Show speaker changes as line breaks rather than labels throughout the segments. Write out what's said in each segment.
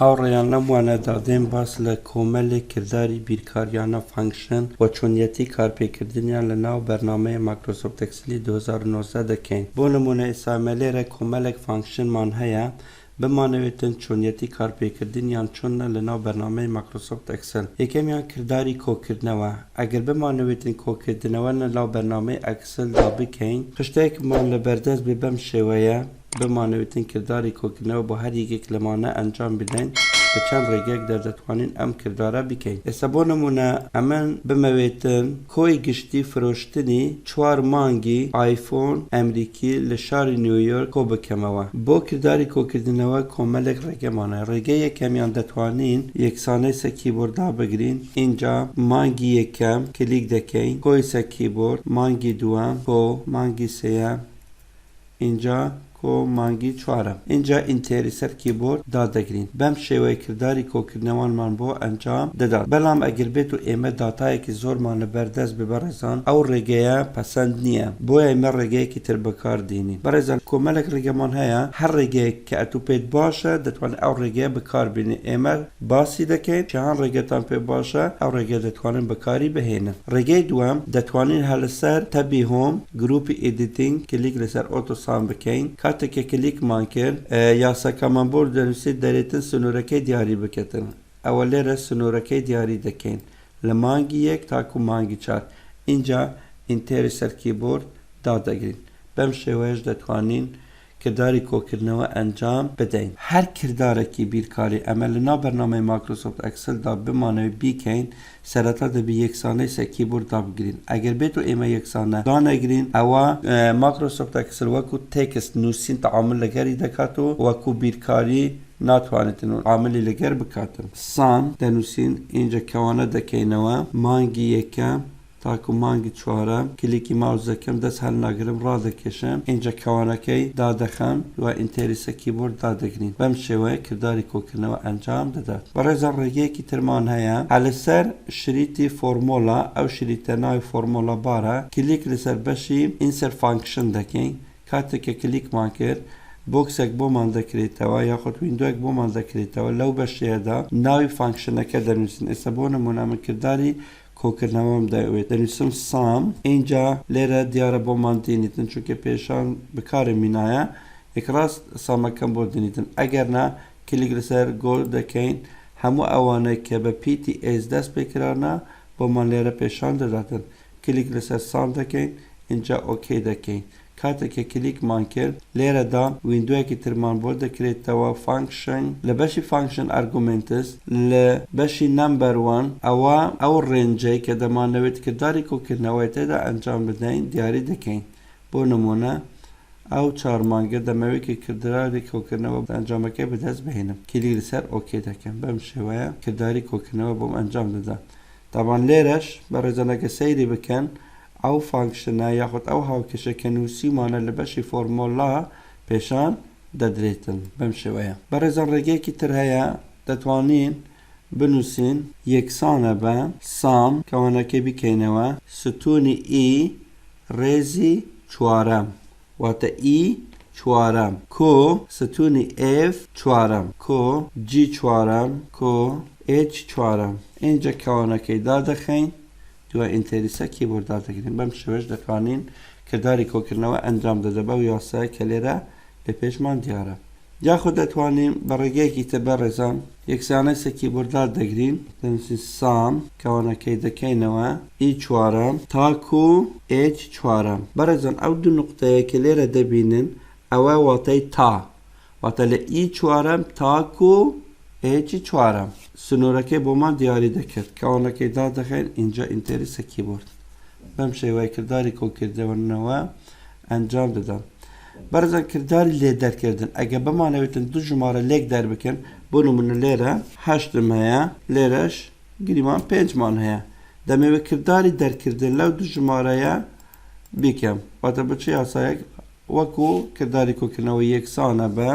هاوڕێیان لەم وانەدا دێم باس لە کۆمەلێک کرداری بیرکاریانە function و چۆنیەتی کارپێکردنیان لە ناو بەرنامەی مایکرۆسۆفت ئێکسلی 2019 دەکەین. بۆ نمونە ئێستا ئێمە لێرە کۆمەلێک function مان هەیە بمانەوێتن چۆنیەتی کارپێکردنیان چۆنە لە ناو بەرنامەی مایکرۆسۆفت ئێکسل. یەکەمیان کرداری کۆکردنەوە ئەگەر بمانەوێتن کۆکردنەوە لە ناو بەرنامەی ئێکسلدا بکەین خشتەیەکمان لە بەردەست بێ بەم شێوەیە. بمانەوێتن کرداری کۆکردنەوە بۆ هەر یەکێک لەمانە ئەنجام بدەین بە چەند ڕێگەیەکدا دەتوانین ئەم کردارە بکەین ئێستا بۆ نمونە ئەمن بمەوێتن کۆی گشتی فرۆشتنی چوار مانگی ئایفۆن ئەمریکی لە شاری نیویۆرک کۆ بکەمەوە بۆ کرداری کۆکردنەوە کۆمەلێک ڕێگەمان هەیە ڕێگەی یەکەمیان دەتوانین یەکسانەی سەر کیبۆرد دابگرین ئینجا مانگی یەکەم کلیک دەکەین کۆی سەر کیبۆرد مانگی دووەم کۆ مانگی سێیەم ئینجا کۆ مانگی چوارەم ئینجا enter ی سەر کیبۆرد دادەگرین بەم شێوەیە کرداری کۆکردنەوانمان بۆ ئەنجام دەدات بەلام ئەگەر بێت و ئێمە داتایەکی زۆرمان لە بەردەست بێ بەڕێزان ئەو ڕێگەیە پەسەند نییە بۆیە ئێمە ڕێگەیەکی تر بەکار دێنین بەڕێزان کۆمەلێک ڕێگەمان هەیە هەر ڕێگەیەک کە ئەتوو پێت باشە دەتوانی ئەو ڕێگەیە بەکار بێنی ئێمە باسی دەکەین کیان ڕێگەتان پێ باشە ئەو ڕێگە دەتوانن بەکاری بهێنن. ڕێگەی دووەم، دەتوانین هەر لەسەر tab ی home گروپی editing کلیک لەسەر auto sum بکەین، کاتێک کە کلیکمان کرد یاساکەمان بۆ دەنووسێت دەرێتن سنوورەکەی دیاری بکەتن، ئەوە لێرە سنوورەکەی دیاری دەکەین لە مانگی یەک تاکو مانگی چوار ئینجا enter ی سەر کیبۆرد دادەگرین بەم شێوەیەش دەتوانین کرداری کۆکردنەوە ئەنجام بدەین. هەر کردارێکی بیرکاری ئەمە لە ناو بەرنامەی مایکرۆسۆفت ئێکسلدا بمانەوێت بیکەین سەرەتا دەبی یەکسانەی سەر کیبۆرد دابگرین ئەگەر بێتو ئێمە یەکسانە دانەگرین ئەوا مایکرۆسۆفت ئێکسل وەکو text نووسین تەعامول لەگەری دەکات و وەکو بیرکاری ناتوانێتن و عاملی لەگەر بکاتن. sum دەنووسین ئینجا کەوانە دەکەینەوە مانگی یەکەم تاکو مانگی چوارەم کلیکی ماوس دەکەم دەست هەلناگرم ڕادەکێشم ئینجا کەوانەکەی دادەخەم دوای enter ی سەر کیبۆرد دادەگرین بەم شێوەیە کرداری کۆکردنەوە ئەنجام دەدات بەڕێزان ڕێگەیەکی ترمان هەیە لەسەر شریتی formula ئەو شریتە ناوی formula bar ە کلیک لەسەر بەشی insert function دەکەین کاتێک کە کلیکمان کرد box ێک بۆمان دەکرێتەوە یاخود window ێک بۆمان دەکرێتەوە لەو بەشەیەدا ناوی function ەکە دەنووسین ئێستا بۆ نموونە من کرداری کۆکردنەوەم دەوێت دەنووسم sum ئینجا لێرە دیارە بۆمان دێنیتن چونکە پێشان بکارم مینایە یەکڕاست sum ەکەم بۆ دێنیتن ئەگەر نا کلیک لەسەر go دەکەین هەموو ئەوانەی کە بە پیتی S دەست پێکرانا بۆمان لێرە پێشان دەداتن کلیک لەسەر sum دەکەین ئینجا OK دەکەین کاتێک کە کلیکمان کرد لێرەدا window یەکی ترمان بۆ دەکرێتەوە function لە بەشی function arguments لە بەشی number one ئەوە ئەو range ەی کە دەمانەوێت کرداری کۆکردنەوەی تێدا ئەنجام بدەین دیاری دەکەین بۆ نمونە ئەو چار مانگە دەمەوێت کە کرداری کۆکردنەوە ئەنجامەکەی بەدەست بهێنم کلیک لەسەر OK دەکەم بەم شێوەیە کرداری کۆکردنەوە بۆم ئەنجام دەدا تەبعەن لێرەش بەڕێزان ئەگەر سەیری بکەن ئەو function ە یاخود ئەو هاوکێشە کە نووسیومانە لە بەشی formula پێشان دەدرێتن بەم شێوەیە. بەڕێزان ڕێگەیەکی تر هەیە دەتوانین بنووسین یەکسانە بە sum کەوانەکەی بیکەینەوە ستوونی E ڕێزی چوارەم واتە E چوارەم کۆ ستوونی F چوارەم کۆ G چوارەم کۆ H چوارەم ئینجا کەوانەکەی دادەخەین دوای enter ی سەر کیبۆرد دادەگرین بەم شێوەیەش دەتوانین کرداری کۆکردنەوە ئەنجام دەدە بەو یاسایە کە لێرە لە پێشمان دیارە یاخود دەتوانین بە ڕێگەیەکی تر بەڕێزان یەکسانەی سەر کیبۆرد دادەگرین دەنووسین sum کەوانەکەی دەکەینەوە E چوارەم تاکو H چوارەم بەڕێزان ئەو دوو نوقتەیە کە لێرە دەبینن ئەوە واتای تا واتە لە E چوارەم تاکو H چوارەم سنوورەکەی بۆمان دیاری دەکرد کەوانەکەی دادەخەین ئینجا enter ی سەر کیبۆرد بەم شێوەیە کرداری کۆکردنەوە ئەنجام دەدەن. بەڕێزان کرداری لێ دەرکردن ئەگەر بمانەوێتن دوو ژمارە لێک دەربکەن بۆ نمونە لێرە هەشتم هەیە لێرەش گریمان پێنجمان هەیە دەمەوێت کرداری دەرکردن لەو دوو ژمارەیە بیکەم واتە بە چ یاسایەک وەکو کرداری کۆکردنەوە یەکسانە بە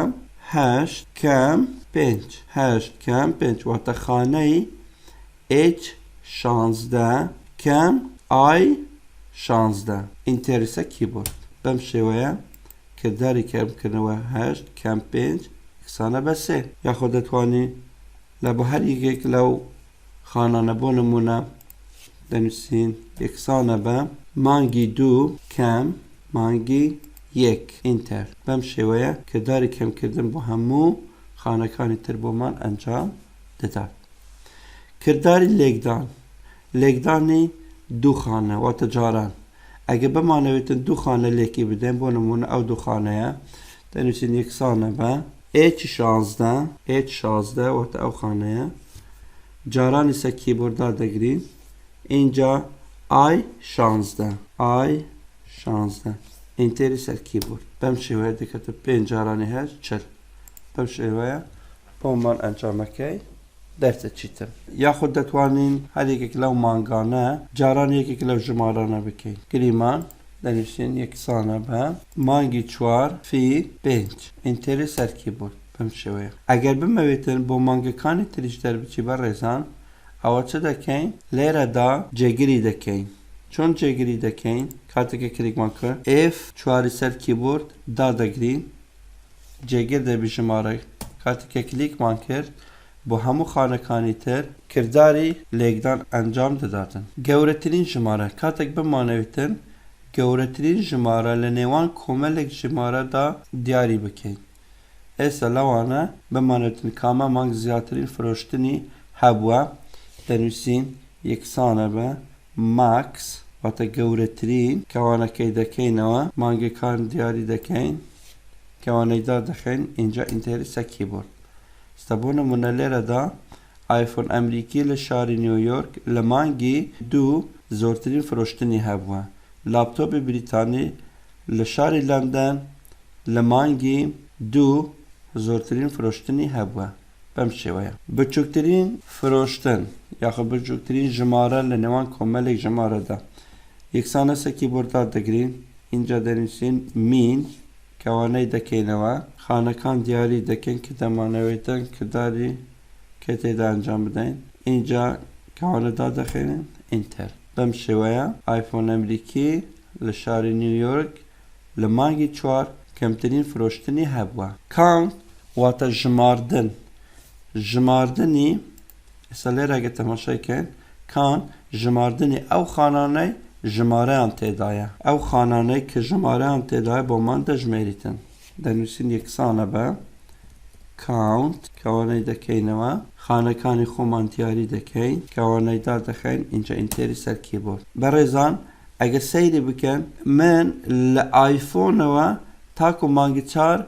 هەشت کەم پێنج هەشت کەم پێنج واتە خانەی H 16 کەم I 16 enter ی سە کیبۆرد بەم شێوەیە کرداری کەمکردنەوە هەشت کەم پێنج یەکسانە بە سێ یاخۆ دەتوانی. لە بۆ هەر یەکێک لەو خانانە بۆ نمونە دەنووسین یەکسانە بە مانگی دوو کەم مانگی یەک enter. بەم شێوەیە کرداری کەمکردن بۆ هەموو خانەکانی تر بۆمان ئەنجام دەدات. کرداری لێکدان، لێکدانی دوو خانە واتە جاران ئەگەر بمانەوێتن دوو خانە لێکی بدەین بۆ نمونە ئەو دوو خانەیە دەنووسین یەکسانە بە H 16 H 16 واتە ئەو خانەیە جارانی سەر کیبۆرد دادەگرین ئینجا I 16 I 16 enter ی سەر کیبۆرد بەم شێوەیە دەکاتە پێنج جارانی هەشت 40 بەم شێوەیە بۆمان ئەنجامەکەی دەردەچیتن. یاخود دەتوانین هەر یەکێک لەو مانگانە جاران یەکێک لەو ژمارانە بکەین. گریمان دەنووسین یەکسانە بە مانگی چوار فی پێنج enter ی سەر کیبۆرد بەم شێوەیە. ئەگەر بمەوێتن بۆ مانگەکانی تریش دەربچی بەڕێزان ئەوە چ دەکەین؟ لێرەدا جێگری دەکەین. چۆن جێگری دەکەین؟ کاتێک کە کلیکمان کرد F چواری سەر کیبۆرد دادەگرین جێگر دەبی ژمارە کاتێک کە کلیکمان کرد بۆ هەموو خانەکانی تر کرداری لێکدان ئەنجام دەداتن. گەورەترین ژمارە، کاتێک بمانەوێتن گەورەترین ژمارە لە نێوان کۆمەلێک ژمارەدا دیاری بکەین ئێستا لەوانە بمانەوێتن کامە مانگ زیاترین فرۆشتنی هەبووە دەنووسین یەکسانە بە max واتە گەورەترین کەوانەکەی دەکەینەوە مانگەکان دیاری دەکەین کەوانەی دادەخەین ئینجا enter ی سەر کیبۆرد ستا بۆ نمونە لێرەدا ئایفۆن ئەمریکی لە شاری نیویۆرک لە مانگی دوو زۆرترین فرۆشتنی هەبووە لاپتۆپی بریتانی لە شاری لەندەن لە مانگی دوو زۆرترین فرۆشتنی هەبووە. بەم شێوەیە. بچووکترین فرۆشتن یاخود بچووکترین ژمارە لە نێوان کۆمەلێک ژمارەدا یەکسانە سەر کیبۆرد دادەگرین ئینجا دەنووسین min کەوانەی دەکەینەوە خانەکان دیاری دەکەین کە دەمانەوێتن کرداری کە تێدا ئەنجام بدەین ئینجا کەوانە دادەخەین enter. بەم شێوەیە ئایفۆن ئەمریکی لە شاری نیویۆرک لە مانگی چوار کەمترین فرۆشتنی هەبووە. Count واتە ژماردن، ژماردنی، ئێستا لێرە گەر تەماشای کەین count ژماردنی ئەو خانانەی ژمارەیان تێدایە، ئەو خانانەی کە ژمارەیان تێدایە بۆمان دەژمێریتن، دەنووسین یەکسانە بە count کەوانەی دەکەینەوە خانەکانی خۆمان دیاری دەکەین کەوانەی دادەخەین ئینجا enter ی سەر کیبۆرد. بەڕێزان ئەگەر سەیری بکەن من لە ئایفۆنەوە تاکو مانگی چار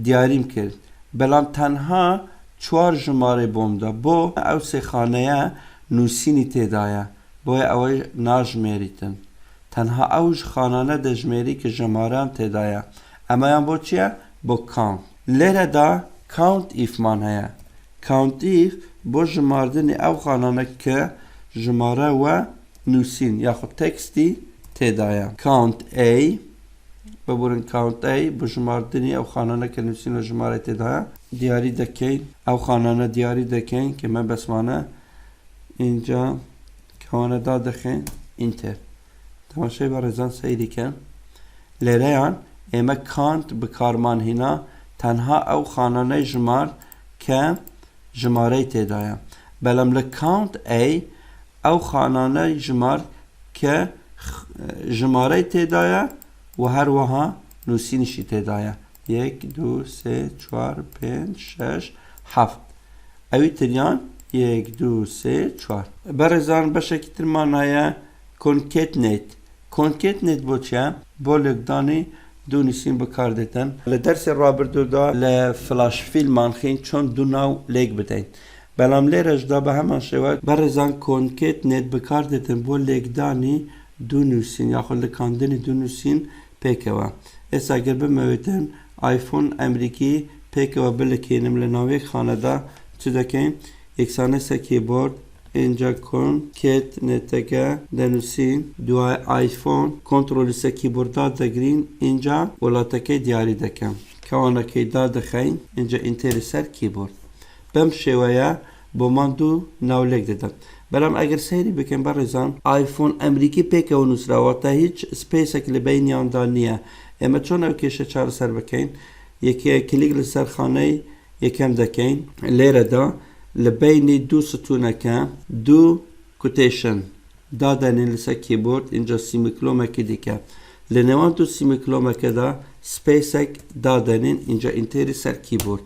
دیاریم کرد بەلام تەنها چوار ژمارەی بۆم دا بۆ ئەو سێ خانەیە نوسینی تێدایە بۆیە ئەوەی ناژمێریتن تەنها ئەو خانانە دەژمێری کە ژمارەیان تێدایە ئەمەیان بۆ چیە بۆ count لێرەدا count if مان هەیە count if بۆ ژماردنی ئەو خانانە کە ژمارە وە نووسین یاخود تێکستی تێدایە. Count A، ببورن Count A بۆ ژماردنی ئەو خانانە کە نووسین و ژمارەی تێدایە دیاری دەکەین. ئەو خانانە دیاری دەکەین کە مەبەستمانە ئینجا کەوانە دادەخەین enter. تەماشای بەڕێزان سەیری کەن لێرەیان ئێمە count بکارمان هینا تەنها ئەو خانانەی ژمارد کە ژمارەی تێدایە بەلام لە Count A ئەو خانانەی ژمارد کە ژمارەی تێدایە و هەروەها نووسینیشی تێدایە یەک دوو سێ چوار پێنج شەش حەفت ئەوی تریان یەک دوو سێ چوار. بەڕێزان بەشێکی ترمان هەیە concatenate concatenate بۆ چیە؟ بۆ لێکدانی دوو نووسین بەکاردێتن. لە دەرسی ڕابردوودا لە Flash Fill مان خین چۆن دوو ناو لێک بدەین بەلام لێرەشدا بە هەمان شێوە. بەڕێزان concatenate بەکاردێتن بۆ لێکدانی دوو نووسین یاخود لکاندنی دوو نووسین پێکەوە. ئێستا گەر بمەوێتن ئایفۆن ئەمریکی پێکەوە بلکێنم لە ناو یەک خانەدا چ دەکەین؟ یەکسانە سەر کیبۆرد ئینجا concatenate ەکە دەنووسین دوای ئایفۆن کۆنتڕۆلی سەر کیبۆرد دادەگرین ئینجا وڵاتەکەی دیاری دەکەم کەوانەکەی دادەخەین ئینجا enter ی سەر کیبۆرد بەم شێوەیە بۆمان دوو ناو لێک دەدەن بەلام ئەگەر سەیری بکەین بەڕێزان ئایفۆن ئەمریکی پێکەوە نووسراوە تا هیچ space ێک لە بەینیاندا نییە ئێمە چۆن ئەو کێشە چارەسەر بکەین یەکێ کلیک لەسەر خانەی یەکەم دەکەین لێرەدا لە بەینی دوو ستوونەکە دوو quotation دادەنێن لەسەر کیبۆرد ئینجا semicolon ێکی دیکە لە نێوان دوو semicolon ەکەدا space ێک دادەنێن ئینجا enter ی سەر کیبۆرد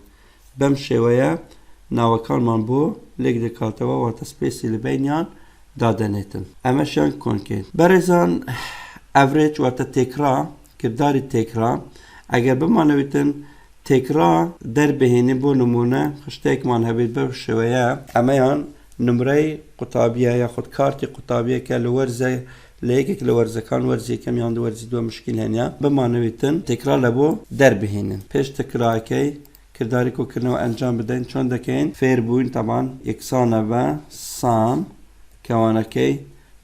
بەم شێوەیە ناوەکانمان بۆ لێک دەکاتەوە واتە space ی لە بەینیان دادەنێتن ئەمەشیان concat بەڕێزان average واتە تێکڕا کرداری تێکڕا ئەگەر بمانەوێتن تێکڕا دەربهێنین بۆ نموونە خشتەیەکمان هەبێت بەو شێوەیە ئەمەیان نمرەی قوتابیە یاخود کارتی قوتابیەکە لە وەرزە لە یەکێک لە وەرزەکان وەرزی یەکەم یان وەرزی دووەم مشکیل هەنیە بمانەوێتن تێکڕا لە بۆ دەربهێنن پێش تکراکەی کرداری کۆکردنەوە ئەنجام بدەین چۆن دەکەین فێر بووین تەبان یەکسانە بە sum کەوانەکەی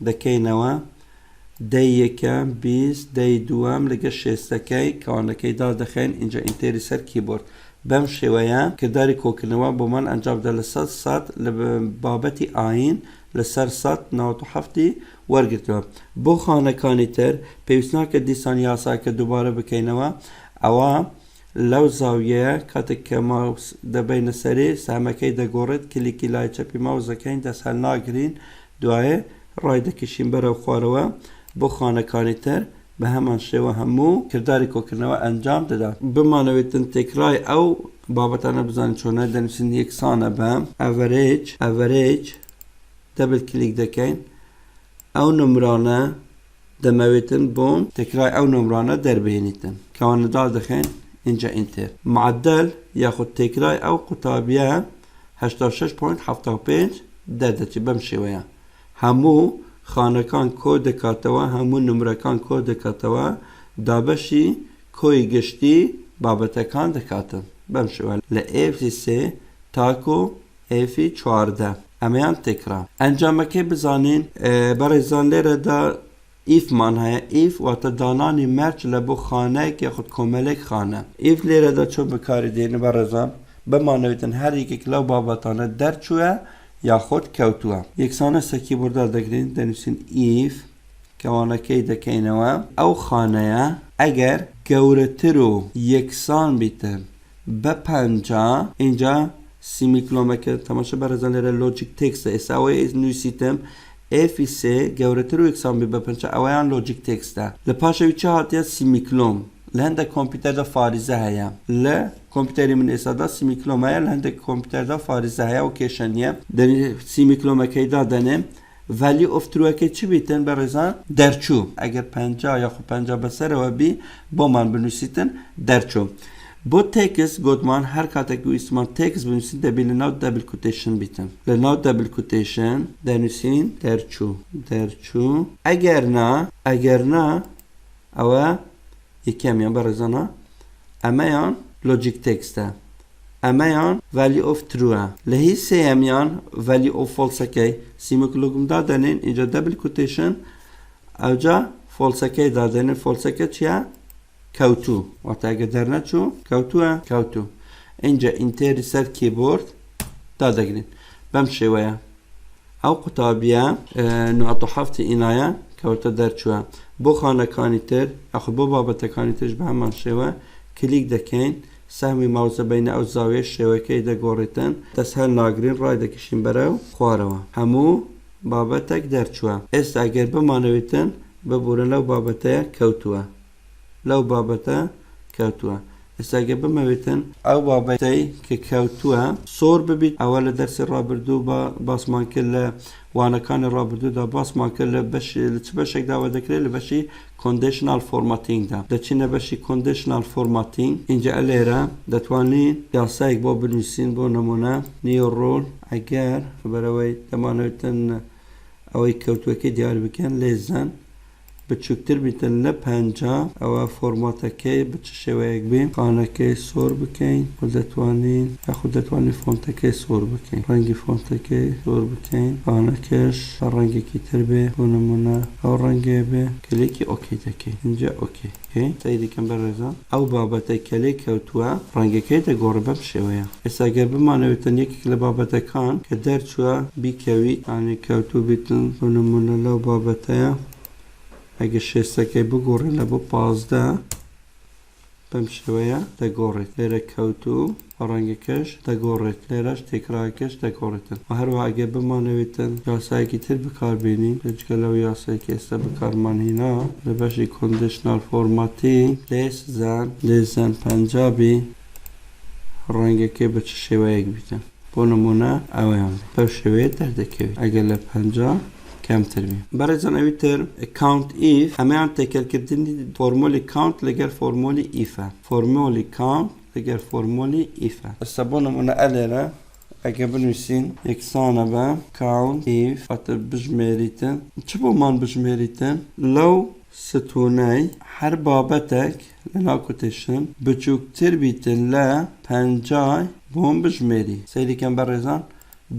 دەکەینەوە دەی یەکەم 20 دەی دووەم لەگە شێستەکەی کەوانەکەی دادەخەین ئینجا enter ی سەر کیبۆرد بەم شێوەیە کرداری کۆکردنەوە بۆمان ئەنجام دە لە سەد سەد لە بابەتی ئاین لەسەر 197 ی وەرگرتووە بۆ خانەکانی تر پێویست ناکە دیسان یاساکە دووبارە بکەینەوە ئەوە لەو زاویەیە کاتێک کە ماوس دەبەینە سەری سەهمەکەی دەگۆڕێت کلیکی لای چەپی ماوس دەکەین دەست هەلناگرین دوایێ ڕای دەکێشین بەرەو خوارەوە بۆ خانەکانی تر بە هەمان شێوە هەموو کرداری کۆکردنەوە ئەنجام دەدات. بمانەوێتن تێکرای ئەو بابەتانە بزانین چۆنە دەنووسین یەکسانە بە average average double click دەکەین ئەو نمرانە دەمەوێتن بۆم تێکرای ئەو نمرانە دەربهێنیتن کەوانە دادەخەین ئینجا enter معدل یاخود تێکرای ئەو قوتابیە 86.75 دەردەچێت بەم شێوەیە هەموو خانەکان کۆ دەکاتەوە هەموو نمرەکان کۆ دەکاتەوە دابەشی کۆی گشتی بابەتەکان دەکاتن بەم شێوە لە F سێ تاکۆ F 14 ئەمەیان تێکرا ئەنجامەکەی بزانین بەڕێزان لێرەدا if مان هەیە if واتە دانانی مەرج لە بۆ خانەیەک یاخود کۆمەلێک خانە if لێرەدا چۆن بەکاری دێنین بەڕێزان بمانەوێتن هەر یەکێک لەو بابەتانە دەرچووە یاخود کەوتووە یەکسانە سەر کیبۆردا دەگرین دەنووسین if کەوانەکەی دەکەینەوە ئەو خانەیە ئەگەر گەورەتر و یەکسان بیتن بە 50 ئینجا semicolon ەکە تەماشا بەڕێزان لێرە logic test ە ئێستا ئەوەی نووسیتم F سێ گەورەتر و یەکسان بێ بە پەنجا ئەوەیان logic test ە لە پاشەوی چ هاتیە semicolon لە هەندێک کۆمپیوتەردا فاریزە هەیە لە کۆمپیوتەری من ئێستادا semicolon هەیە لە هەندێک کۆمپیوتەردا فاریزە هەیە و کێشە نییە semicolon ەکەی دادەنێم value of true ەکەی چ بیتن بەڕێزان دەرچوو ئەگەر 50 یاخود 50 بەسەرەوە بی بۆمان بنووسیتن دەرچوو بۆ text گوتمان هەر کاتێک ویستمان text بنووسین دەبی لە ناو double quotation بیتن لە ناو double quotation دەنووسین دەرچوو دەرچوو ئەگەر نا ئەگەر نا ئەوە یەکەمیان بەڕێزانە ئەمەیان logic test ە ئەمەیان value of true ە لە هی سێیەمیان value of false ەکەی semicolon دادەنێن ئینجا double quotation ئەوجا false ەکەی دادەنێن false ەکە چییە؟ کەوتوو واتە ئەگەر دەرنەچوو کەوتووە کەوتوو ئینجا enter ی سەر کیبۆرد دادەگرین بەم شێوەیە ئەو قوتابیە 97 ئینایە کەوتە دەرچووە بۆ خانەکانی تر یاخود بۆ بابەتەکانی ترش بە هەمان شێوە کلیک دەکەین سەهمی ماوسە بینە ئەو زاویە شێوەکەی دەگۆڕیتن دەست هەر ناگرین ڕای دەکشین بەرەو خوارەوە هەموو بابەتێک دەرچووە ئێستا ئەگەر بمانەوێتن ببورن لەو بابەتەیە کەوتووە لەو بابەتە کەوتووە ئێستا گەر بمەوێتن ئەو بابەتەی کە کەوتووە سۆر ببیت ئەوە لە دەرسی ڕابردوو با باسمان کرد لە وانەکانی ڕابردوودا باسمان کرد لە بەش لە چ بەشێکدا وە دەکرێت لە بەشی conditional formatting دا دەچینە بەشی conditional formatting ئینجا لێرە دەتوانین یاسایەک بۆ بنووسین بۆ نمونە new rule ئەگەر بەرەوەی دەمانەوێتن ئەوەی کەوتوەکەی دیار بکەن less than بچوکتر بیتن لە 50 ئەوە فۆرماتەکەی بە چ شێوەیەک بی خانەکەی سۆر بکەین و دەتوانین یاخود دەتوانین فۆنتەکەی سۆر بکەین ڕەنگی فۆنتەکەی سۆر بکەین خانەکەش بە ڕەنگێکی تر بێ بۆ نمونە ئەو ڕەنگەیە بێ کلێکی OK دەکەین اینجا OK سەیری کەم بەڕێزان ئەو بابەتەی کە لێ کەوتووە ڕەنگەکەی دەگۆڕێ بەم شێوەیە ئێستا گەر بمانەوێتن یەکێک لە بابەتەکان کە دەرچووە بیکەویت یانی کەوتوو بیتن بۆ نمونە لەو بابەتەیە ئەگەر شێستەکەی بگۆڕین لە بۆ 15. بەم شێوەیە دەگۆڕێت لێرە کەوت و ڕەنگەکەش دەگۆڕێت لێرەش تێکڕایەکەش دەگۆڕێتن و هەروەها ئەگەر بمانەوێتن یاسایەکی تر بەکاربێنین بێجگە لەو یاسای کە ئێستا بەکارمان هێنا لە بەشی conditional formatting less than less than 50 بی ڕەنگەکەی بە چ شێوەیەک بیتن بۆ نمونە ئەوەیان بێت بەو شێوەیە دەردەکەوێت ئەگەر لە 50 کەمتر بی. بەڕێزان ئەوی تر count if ئەمەیان تێکەلکردنی فۆرمۆلی count لەگەر فۆرمۆلی if ە فۆرمۆلی count لەگەر فۆرمۆلی if ە. ئێستا بۆ نمونە ئەلێرە ئەگەر بنووسین یەکسانە بە count if واتە بژمێریتن چ بۆمان بژمێریتن لەو ستوونەی هەر بابەتێک لە ناو quotation بچووکتر بیتن لە پەنجای بۆم بژمێری. سەیری کەن بەڕێزان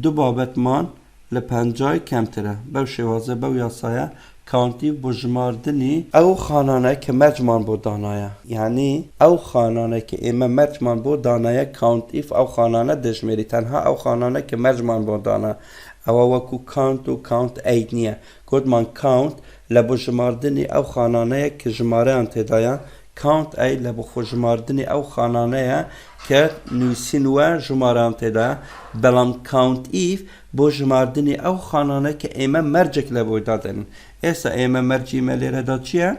دوو بابەتمان لە پەنجای کەمترە بەو شێوازە بەو یاسایە count if بۆ ژماردنی ئەو خانانە کە مەرجمان بۆ دانایە یانی ئەو خانانە کە ئێمە مەرجمان بۆ دانایە count if ئەو خانانە دەژمێری تەنها ئەو خانانە کە مەرجمان بۆ دانا ئەوە وەکو count و count A نییە گۆتمان count لە بۆ ژماردنی ئەو خانانەیە کە ژمارەیان تێدایە count A لە بۆ خۆژماردنی ئەو خانانەیە کە نووسین و ژمارەیان تێدایە، بەڵام count if بۆ ژماردنی ئەو خانانە کە ئێمە مەرجێک لە بۆی دادەنین. ئێستا ئێمە مەرجی ئێمە لێرەدا چییە؟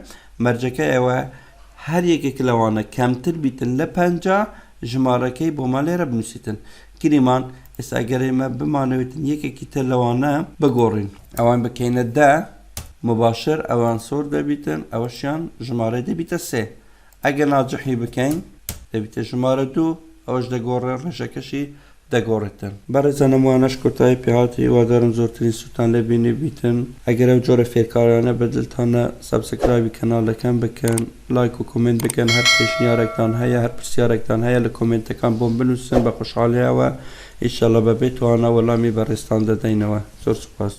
مەرجەکە ئەوەیە هەر یەکێک لەوانە کەمتر بیتن لە 50 ژمارەکەی بۆمان لێرە بنووسیتن. گریمان ئێستا ئەگەر ئێمە بمانەوێتن یەکێکی تر لەوانە بگۆڕین ئەوان بکەینە 10 مباشر ئەوان سۆر دەبیتن ئەوەشیان ژمارەی دەبیتە سێ ئەگەر ناجحی بکەین دەبیتە ژمارە دوو ئەوەش دەگۆڕێ ڕێژەکەشی دەگۆڕێتن. بەڕێزان ئەم وانەش کۆتایی پێهات هیوادارم زۆرترین سوودتان لێ بینیبیتن ئەگەر ئەو جۆرە فێرکاریانە بەدلتانە subscribe ی کەناڵەکەم بکەن لایک و comment بکەن هەر پێشنیارێکتان هەیە هەر پرسیارێکتان هەیە لە comment ەکان بۆم بنووسن بە خۆشحاڵیەوە ئیشەڵا بەبێ توانا وەڵامی بەڕێزتان دەدەینەوە زۆر سوپاس.